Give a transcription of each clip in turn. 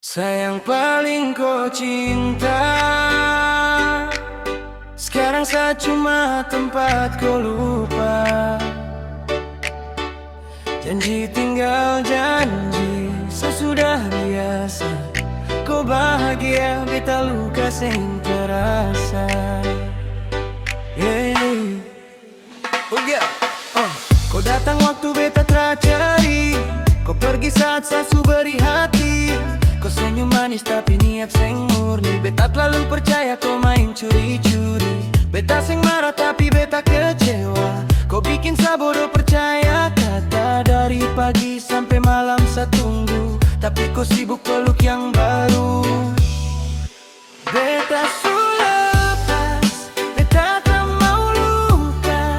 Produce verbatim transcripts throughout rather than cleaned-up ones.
Sayang paling ko cinta, skarang sa cuma tempat ko lupa. Janji tinggal janji, sa sudah biasa. Ko bahagia, beta luka seng terasa. Yeah. Oh yeah. Uh. Ko datang waktu beta tra cari, ko pergi saat sa su beri hati. Ko senyum manis tapi niat seng murni. Beta terlalu percaya ko main curi-curi. Beta seng marah tapi beta kecewa. Ko bikin sa bodoh percaya kata dari pagi sampe malam sa tunggu. Tapi ko sibuk peluk yang baru. Beta su lepas, beta tra mau luka.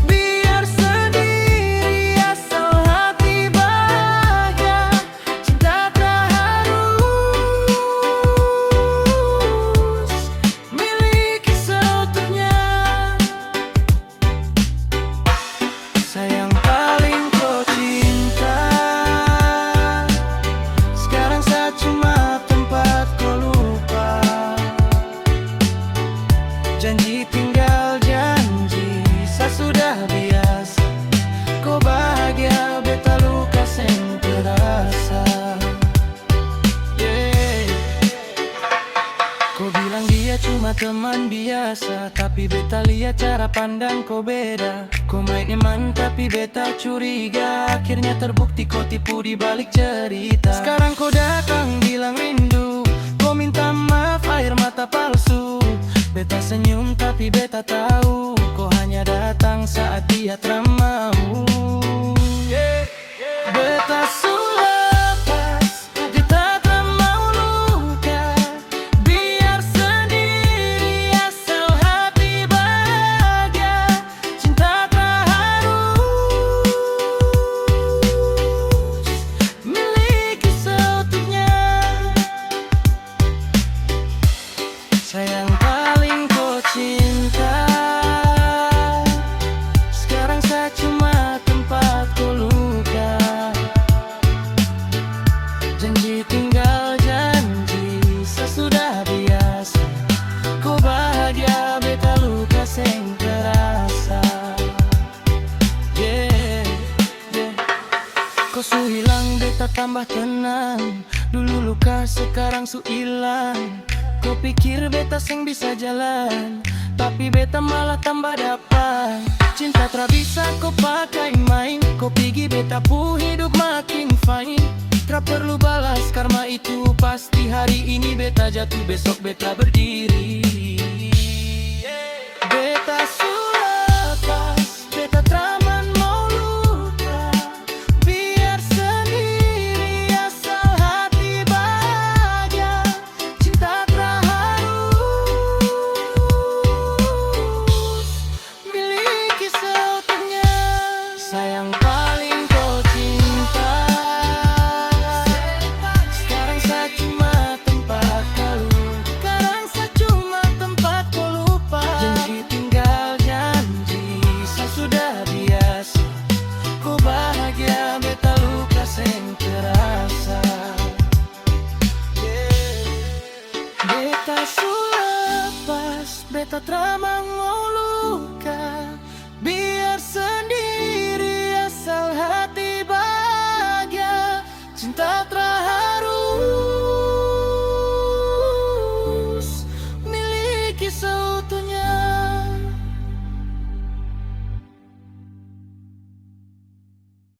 Biar sendiri asal hati bahagia. Cinta tra harus miliki seutuhnya. Sayang paling ko cinta, skarang sa cuma tempat ko lupa. Janji tinggal janji, sa sudah biasa. Ko bahagia, beta luka seng terasa. Yeah. Ko bilang dia cuma teman biasa, tapi beta lia cara pandang ko beda. Ko main eman, tapi beta curiga. Akhirnya terbukti ko tipu di balik cerita. Skarang ko datang bilang rindu, ko minta maaf air mata palsu. Beta senyum, tapi beta tau ko hanya datang saat dia tra mau. Yeah. Beta su lepas, beta tra mau luka. Biar sendiri asal hati bahagia. Cinta tra harus miliki seutuhnya. Sayang paling ko cinta, skarang sa cuma tempat ko luka. Janji tinggal janji, sa sudah biasa. Ko bahagia, beta luka seng terasa. Yeah. Ko su hilang, beta tambah tenang. Dulu luka, sekarang su ilang. Ko pikir beta seng bisa jalan, tapi beta malah tambah dapa. Cinta tra bisa ko pakai main. Ko pigi beta pu hidup makin fine. Tra perlu balas karma itu, pasti hari ini beta jatuh, besok beta berdiri. Beta su lepas. Beta tra man mau luka, biar sendiri asal hati bahagia. Cinta tra harus miliki seutuhnya. Sayang paling ko cinta, skarang sa cuma tempat ko luka. Skarang sa cuma tempat ko lupa. Janji tinggal janji, sa sudah biasa. Ko bahagia, beta luka seng terasa. Yeah. Beta su lepas, beta tra